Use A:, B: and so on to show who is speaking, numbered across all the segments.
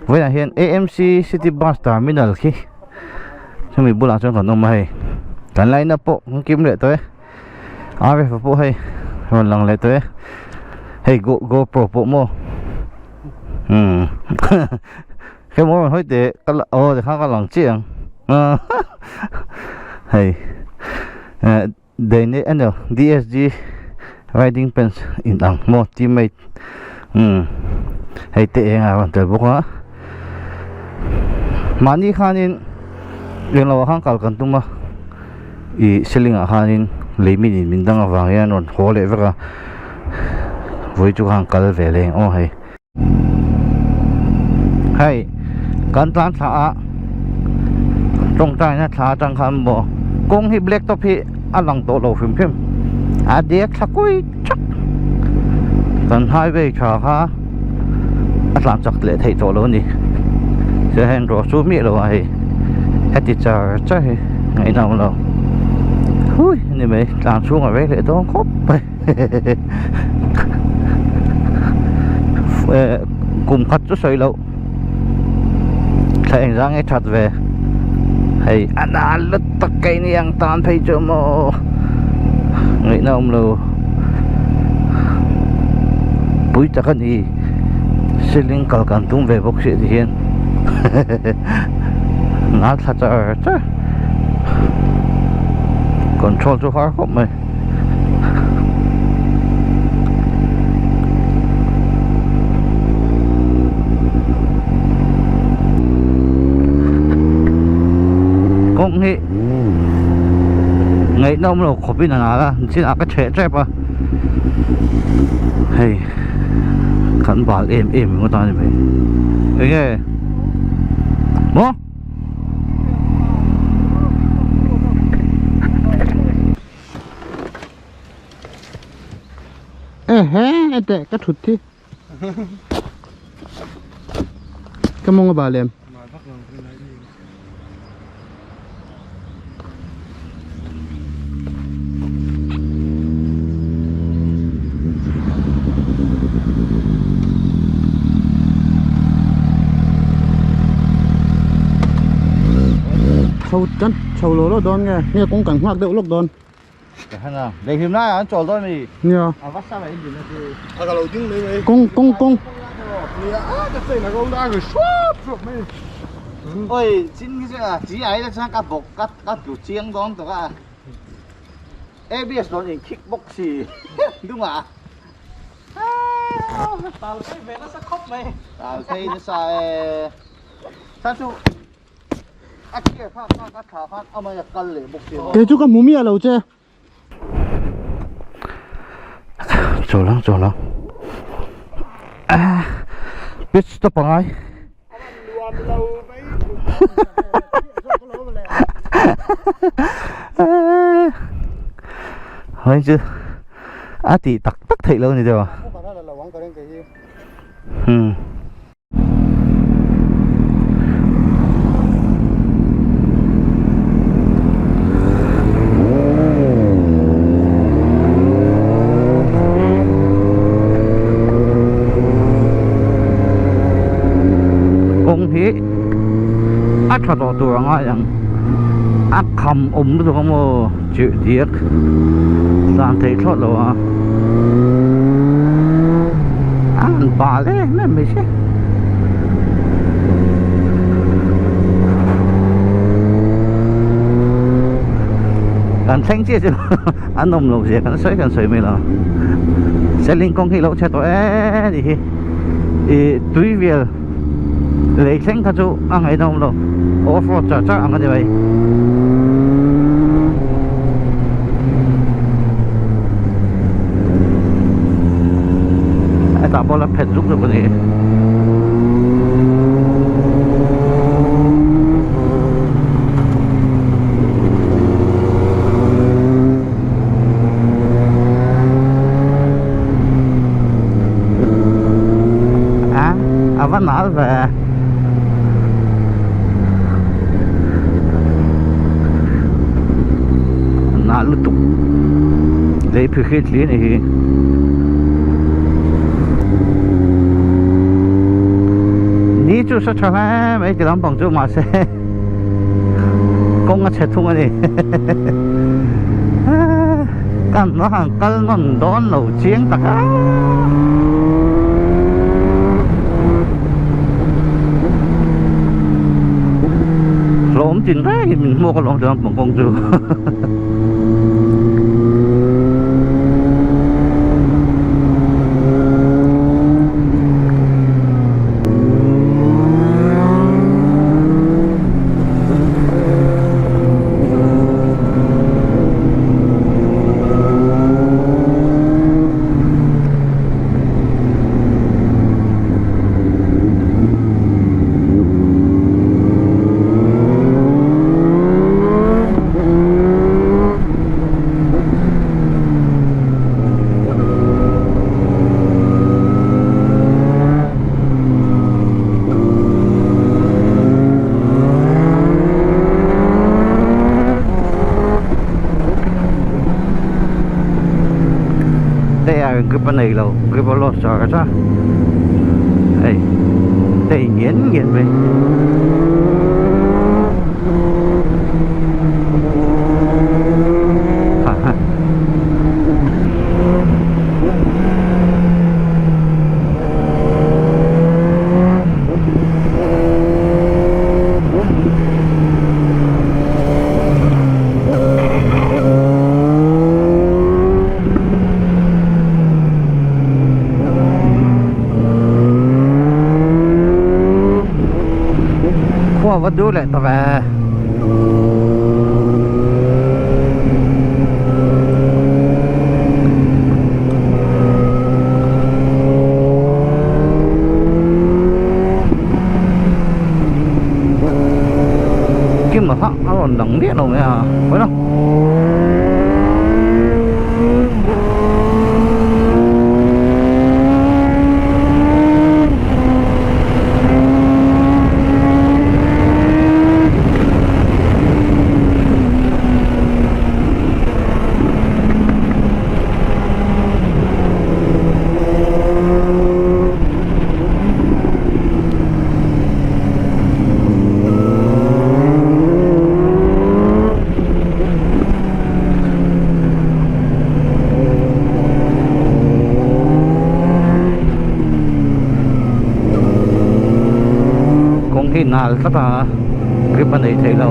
A: Vawiinah hian AMC city bus terminal khi chumi bulah chuan kan awm a hei kan line up pawh kan kim leh tawh e RF a pawh hei rawn lang leh tawh e hei go gopro pawh maw umm hei maw rawn hawi teh ka la aw tikhan ka lang chiah ang hei eh. Daine emaw DSG riding pants in ang maw teammate umm hei te eng a rawn tel bawk a mahni khanin englo ah khan kal kan tum a ih ceiling ah khanin lei min in min dang avang hian rawn haw leh vek a vawi chu khan kal ve leh ang aw hei. Hei kan tlan thla a tawngtaina thla atang khan maw kawng hi black top hi a lang tawh lo hrim hrim a dek thla kawi thak kan highway tha kha a tlan chak leh theih tawh lo a ni chuan heng ruah chu miah lo a hei heti char char hi ngaihna awm lo hui a ni mai tlan chhung a rei leh dawn khawp mai. Kum khat chu sawi loh thla engzah nge that ve hei a nal lutuk keini ang tan phei chu maw ngaihna awm lo pui tak a ni ceiling kal kan tum ve bawk si ti hian nal thla char char control chu har khawp mai. Kawng hi ngaihna awm lo khawp in a nal a chinah ka chheh tep a hei kan bal em em ringawt a ni mai enge maw.
B: Ehe ete ka thut thi ka mawng a bal em chho kan chho lo lo dawn nge nge kawng kan nghak deuh lawk dawn
A: Lei hlim lai ah an chawl dawn a ni.
B: Nia.
A: A va sa mai in din a chu.
C: A ka lo ding mai mai.
B: Kawng kawng kawng.
C: Nia a ka chain a ro na ka shuap shuap mai.
A: Oi chin hi chu a chi ai la chuan ka bawk ka ka tlu chiang dawn tawh a. ABS dawn in kick box si dungah.
D: Tal phei ve nasa khawp mai.
A: Tal phei nasa e. Sa chu a gear kha kha ka thla khan amai a kal leh bawk si.
B: Kei chu ka hmu miah lo che.
A: Chawl ang chawl ang. Pit stop angai. Hei chu a tih tak tak theih lo a ni deuh a. Hmm. Kawng hi a tha tawh tur a ngai ang a kham awm lutuk a maw chirh diak tlan theih thlawt lo a a han bal em em mai se kan thleng chiah chu an awm lo zia kan sawi kan sawi mai lo seling kawng hi lo chhe tawh e ni hi ih tui vel lei thleng kha chu a ngaihnawm lo off road char char ang a ni mai. Hetah pawh la phet zuk zuk a ni. A a va nal ve. Nal lutuk. Lei phir khi thli a ni hi. Ni. chu sa tha hle mai ti lampang chu mahse kawng a chhe thung a ni kan la han kal nawn dawn lo chiang tak a. Hlawm tin rengin min hmuak alawm ti lampang kawng chu. Te grip a nei lo grip a loss char a hei tei nghian nghian mai. Khua va dur leh ta ve. Kim mà hắc nó còn đằng biết đâu à phải không? Kawng hi nal tlat a grip a nei thei lo.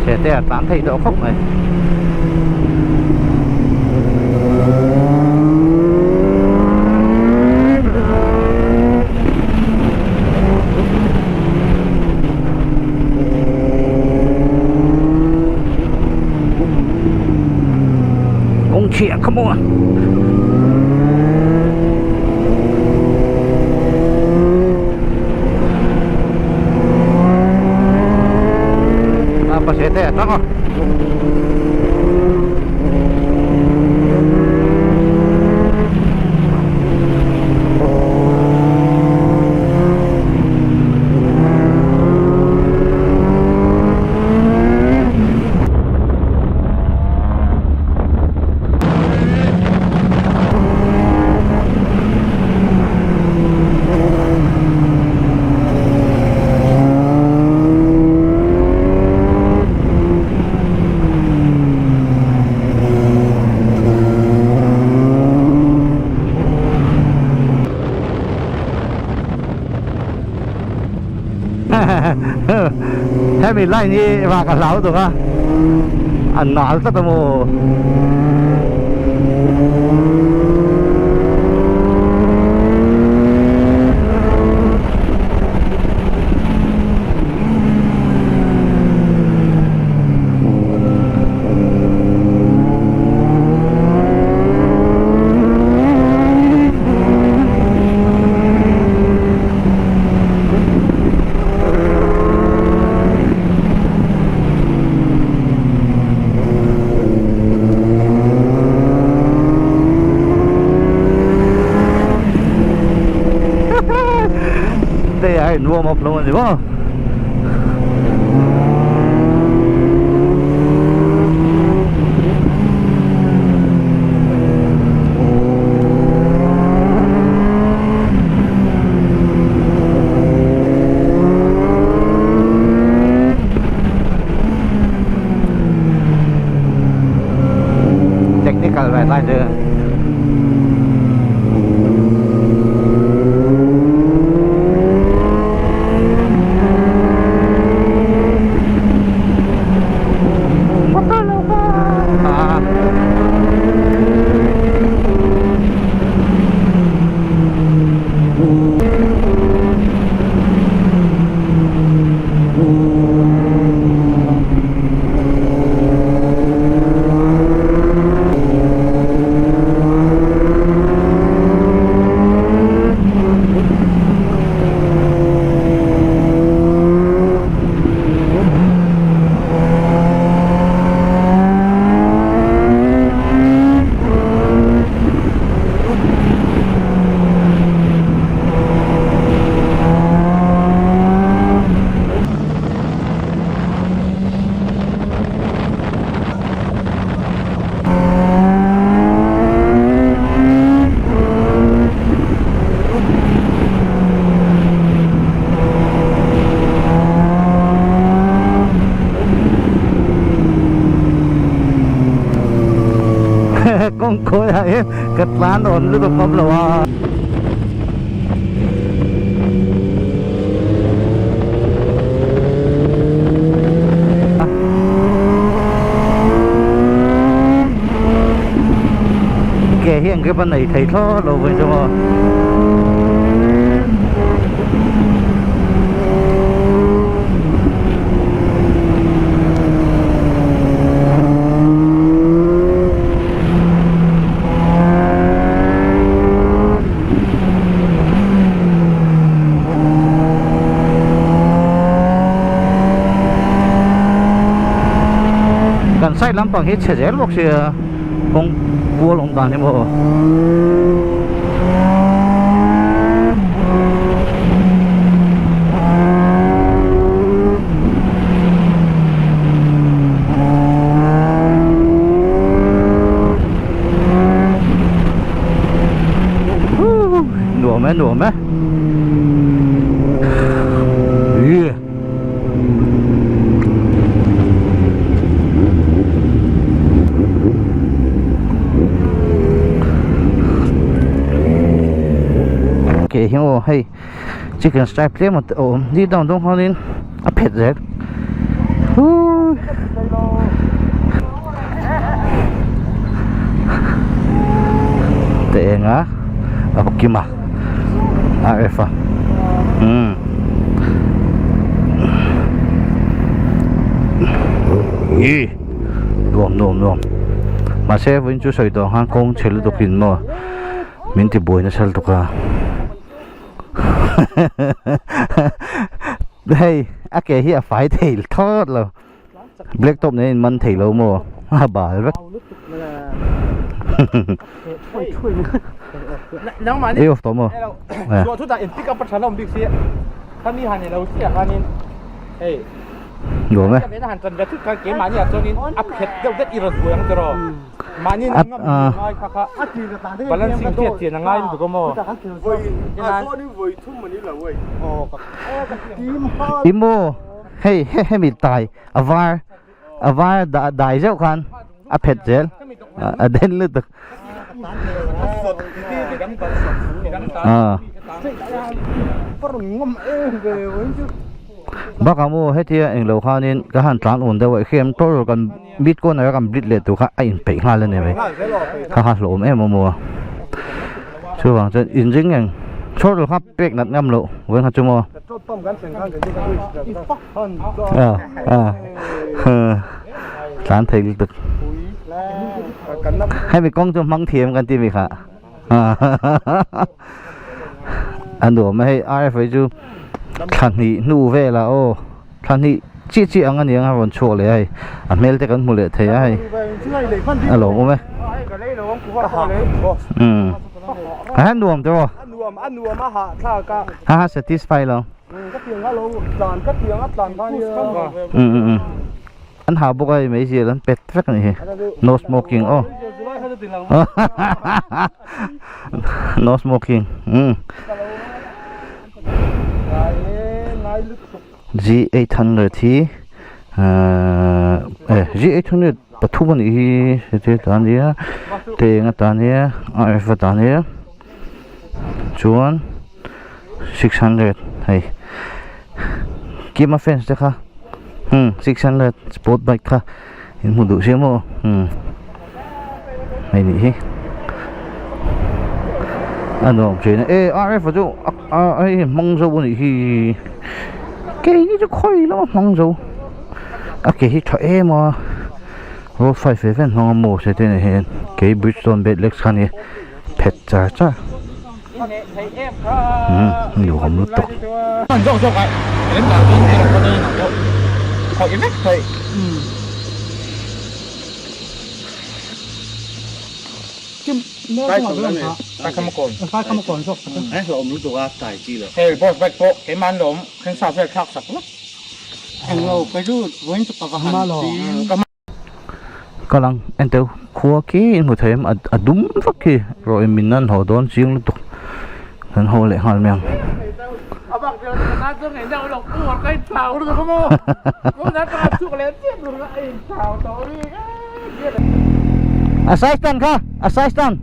A: Xe te a tlan thei tawh khawp mai. Kawng chhiah kha maw. A pasete a tang a. Hemi line hi vak a hlau tuk a a nal tlat a maw. warm up lo a ni maw. Technical ve lai chu. Kawng khawi ah hian ka tlan awn lutuk ngam lo a. Ke hi an grip a nei thei thlawt lo vawiin chu maw. Kan side lampang hi chhe zel bawk sia kawng kual awm dan hi maw. Nuam e nuam e Ih Ke hi maw hei chicken stripe tlem a awm ni dang dawng hianin a phet zel Huii. Te enga a kim a a ref a umm ih nuam nuam nuam mahse vawiin chu sawi tawh ang khan kawng chhe lutuk in maw min ti buai nasa lutuk a. Hei a ke hi a fai thei thawt lo. Black top nen in man thei lo maw a bal vek. Ei off tawh maw? Nuam e. I maw hei hemi tai a var a var dah dai zeuh khan a phet zel a den lutuk bakah maw hetia englo khanin ka han tlan awn deuh a khian tawr kan bit corner a kan blit leh tur kha a inpeih nghal a ni mai kha kha hlawm em a maw chuvang chuan inring eng tawr kha pek nat ngam loh vawiin kha chu maw. Tlan thei lutuk hemi kawng chu hmang thiam kan ti mi kha a nuam a hei RFA chu thla hnih hnu velah aw thla hnih chiah chiah ang a ni ang a rawn chhuak leh a hei a hmel te kan hmu leh thei a hei a lawmawm e umm a nuam tiraw ha ha satisfy lo.
C: Ka tiang a lo tlan ka tiang a tlan kha nia.
A: Um um um. An ha bawk a hei meizial an pet vek a ni hi. No smoking aw. No smoking um. G800 hi ahh eh G800 pathum a nih hi heti ta ania teng ata ania RF ata ania chuan 600 hei kima fans te kha hmm 600 sport bike kha in hmu duh sia maw hmm hei nih hi a nuam thin a e RF a chu a hei hmang zo a nih hi keini chu khawi lama hmang zo a ke hi tha em a road 5 ve vel hmang a maw se te nen hian kei bridgestone bed legs kha a ni. phet char char umm nuam lutuk. Ka lang en teuh khua khi in hmu thei em a dum vak khi rawh in min an haw dawn chiang lutuk kan haw leh nghal mai ang. A size tan kha a size tan.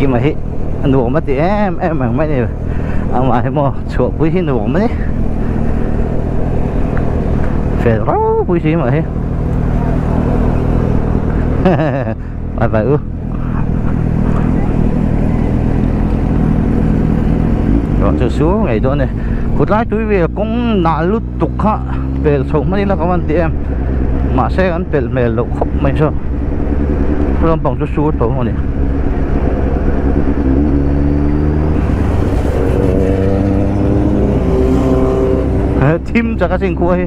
A: Kima hi a nuam a ti em em ang mai ni amah hi maw chhuahpui hi nuam a ni fel ropui si mah hi. Bye bye u. Rồi chu xuống ngày đó này. Khutlai lai tui vel kawng nah lutuk kha pel chho hman ila ka van ti em. Mahse kan pelh hmel loh khawp mai saw. Lampang chu sur tho a ni. Thim chak a ching khua hi.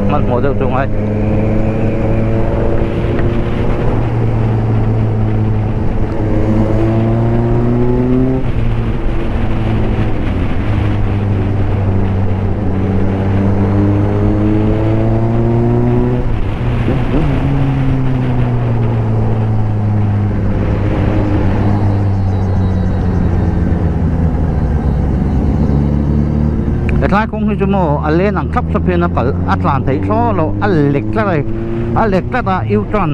A: Hmanhmawh deuh chu ngai. Hetlai kawng hi chu maw a len ang thlap thlap hian a kal a tlan theih thlawh loh a lek tlat a ni a lek tlat a u turn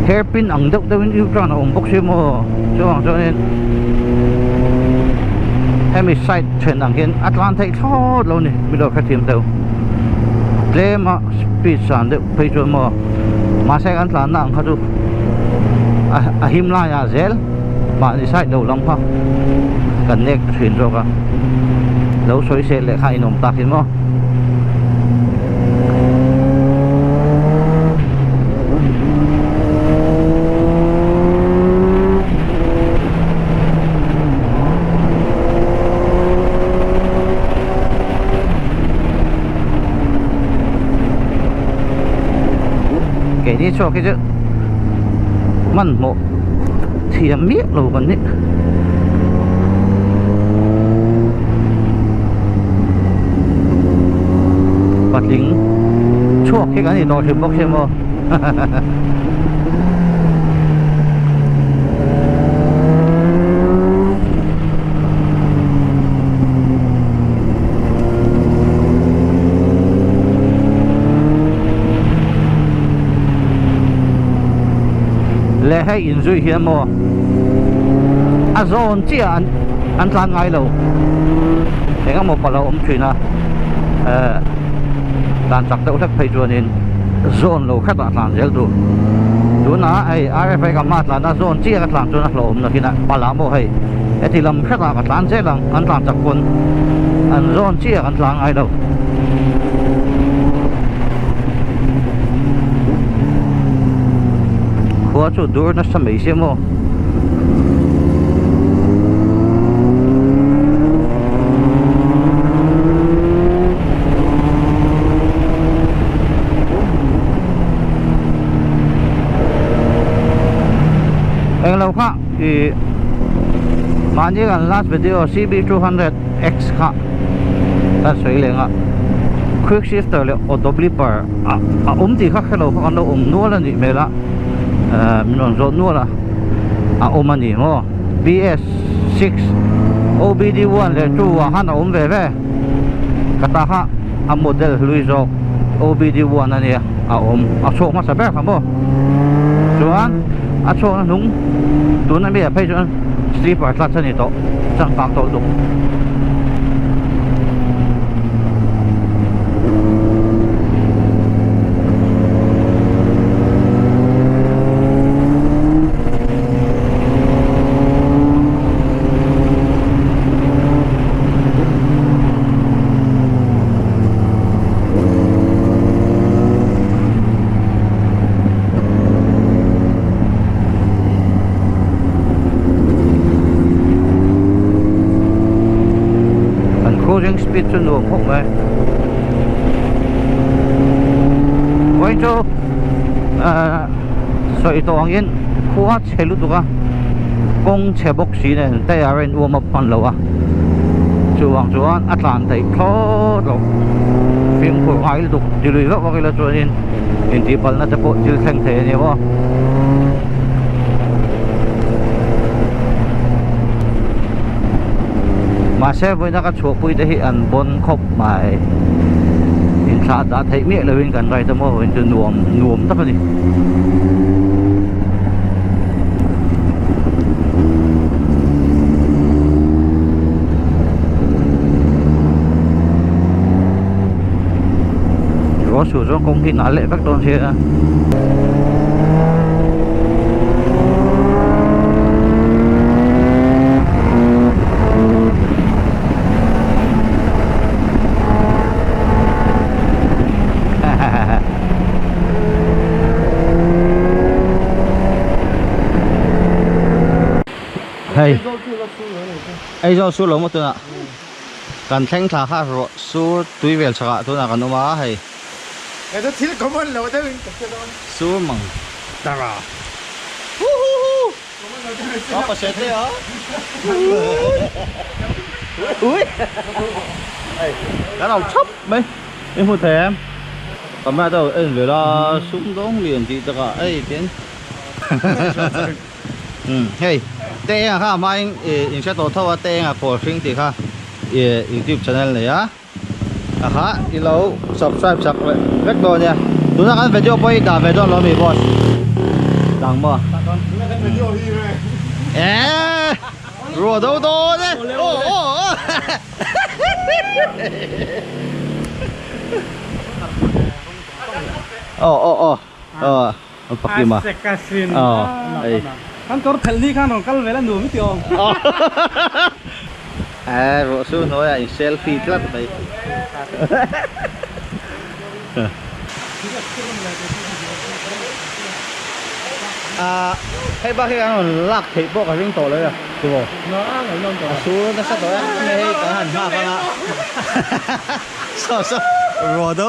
A: hairpin ang deuh deuhin u turn a awm bawk si maw chuvang chuanin hemi side then ang hian a tlan theih thlawt lo a ni mi lo hrethiam deuh tlem a speed san deuh phei chuan maw mahse kan tlanna ang kha chu a him laiah zel mahni side lo lam kha kan nek thin zawk a lo sawi sel leh kha inawm tak in maw. Keini chhuak hi chu hmanhmawh thiam miah lo kan ni. Patling chhuak hi kan ni tawh hrim bawk sia maw. Leh hei inzui hian maw a zawn chiah an an tlan ngai lo eng emaw palo awm thin a eh tlan chak deuh hlek phei chuanin zawn lo khatah tlan zel tur tunah hei RFA ka hma tlan a zawn chiah ka tlan chuan a hlauhawm nakin a palah maw hei heti lam hretah ka tlan zel ang an tlan chak pawn an zawn chiah kan tlan ngai lo. Khua chu dur nasa mai sia maw. Mahni kan last video CB200 X kha ka sawi leh ang a, quick shifter leh auto blipper a a awm tih kha hrelo kha kan lo awm nual a nih hmel a, ehh min rawn zawt nual a, a awm a ni maw BS6 OBD1 leh 2 ah khan a awm ve ve, ka ta kha a model hlui zawk OBD1 a nia a awm a chhuak hmasa ber kha maw chuan a chhuakna hnung tuna mi ah phei chuan sleeper clutch a ni tawh changkang tawh lutuk. An cruising speed chu nuam khawp mai vawiin chu ahh sawi tawh angin khua chhe lutuk a kawng chhe bawk si nen tyre a in uam up hman lo a chuvang chuan a tlan theih thlawt loh fimkhur ngai lutuk ti lui vak vak ila chuanin intihpalhna te pawh thil thleng thei a ni maw. Mahse vawiina ka chhuahpui te hi an bawn khawp mai inthlah dah theih miah lovin kan ride a maw vawiin chu nuam nuam tak a ni. Ruah sur chuan kawng hi nal leh vek dawn sia. Hei Aizawl sur lo maw tunah kan thleng thla kha ruah sur tui vel chhakah tunah kan awm a hei
C: Heta thil common lo deuh in ka hre dawn.
A: Sur mang tara Huhuhu Apa se te a Ui Kan au chap mai I hmu thei em Camera te en ve la sum dawng lian tih takah hei tian Umm hei te engah kha a hmain in hre tawh tho a te engah kawl hring tih kha youtube channel nei a aha i lo subscribe chak leh vek dawn nia tuna kan video pawh hi dah ve dawn lo mi boss dang maw eee ruah do dawn e aw aw aw aw aw aw An pakim a. Aw hei.
D: Kan kawr phelh ni khan rawn kal vel a nuam i ti awm.
A: Eh ruah su hnuaiah in selfie tlat mai. Ah hei bak hi kan rawn lak theih pawh ka ring tawh lo a timaw. A sur nasa tawh e hei kan han nghak anga. Saw saw ruah do.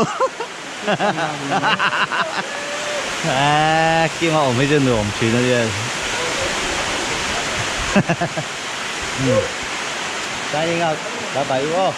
A: Eee kim a awm hi chu nuam thin a nia Signing out bye bye u aw.